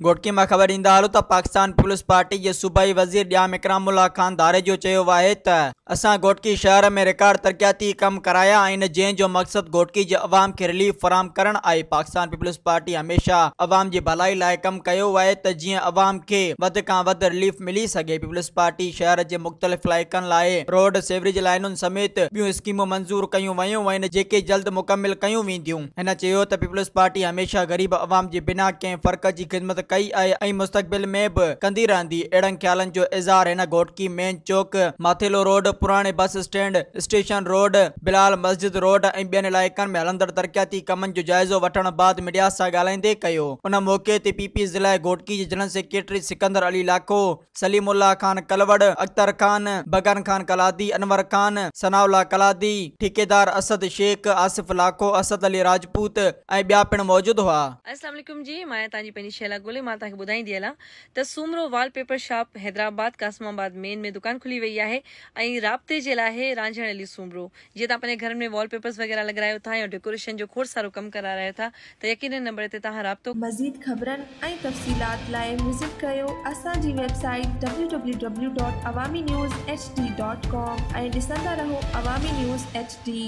گهوٽڪي مان خبر ڏيندا هلون ته پاڪستان پيپلز پارٽي جي صوبائي وزير ڄام اڪرام الله خان ڌاريجو چيو آهي ته اسان گهوٽڪي شهر ۾ رڪارڊ ترقياتي ڪم ڪرايا آهن جنهن جو مقصد گهوٽڪي جي عوام کي رليف فراهم ڪرڻ آهي. پاڪستان پيپلز پارٽي هميشه عوام جي ڀلائي لاء ڪم ڪيو آهي ته جيئن عوام کي وڌ کان وڌ رليف ملي سگهي. پيپلز پارٽي شهر جي مختلف علائقن لاء روڊ، سيوريج لائنن سميت ٻيون اسڪيمون منظور ڪيون ويون آهن جيڪي جلد مڪمل ڪيون وينديون. هن چيو ته پيپلز پارٽي هميشه غريب عوام جي بنا ڪنهن فرق جي خدمت ڪئي آهي ۽ مستقبل ۾ به ڪندي رهندي. اهڙن خيالن جو اظهار هن گهوٽڪي مين چوڪ، ماٿيلو روڊ، پراڻي bus stand, station road, Bilal مسجد روڊ ۽ ٻين علائقن ۾ هلندڙ ترقياتي ڪمن جو جائزو وٺڻ بعد ميڊيا سان ڳالهائيندي ڪيو. ان موقعي تي پي پي ضلعي گهوٽڪي جي جنرل سيڪريٽري سڪندر علي لاکو، سليم الله خان ڪلوڙ، اختر خان، بگن خان ڪلادي، انور خان، ثناء الله ڪلادي، ٺيڪيدار اسد شيخ، آصف لاکو، اسد علي راجپوت ۽ ٻيا پڻ موجود هئا. السلام عليڪم جي مان آهيان توهان جي پنهنجي شهلا گل ۽ مان توهان کي ٻڌائيندي هلان ته Soomro wallpaper shop Hyderabad Qasimabad main ۾ دڪان کلي وئي آهي ۽ رابطي جي لاء آهي رانجهڻ علي سومرو جيئن توهان پنهنجي گهرن ۾ وال پيپرز وغيره لڳرايو ٿا يا ڊيڪوريشن جو کوڙ سارو ڪم ڪرارايو ٿا ته يقينن نمبر تي توهان رابطو مزيد خبرن ۽ تفصيلات لاء وزٽ ڪريو اسان جي website W W W dot Awami news H D dot com ۽ ڏسندا رهو عوامي نيوز ايڇ ڊي.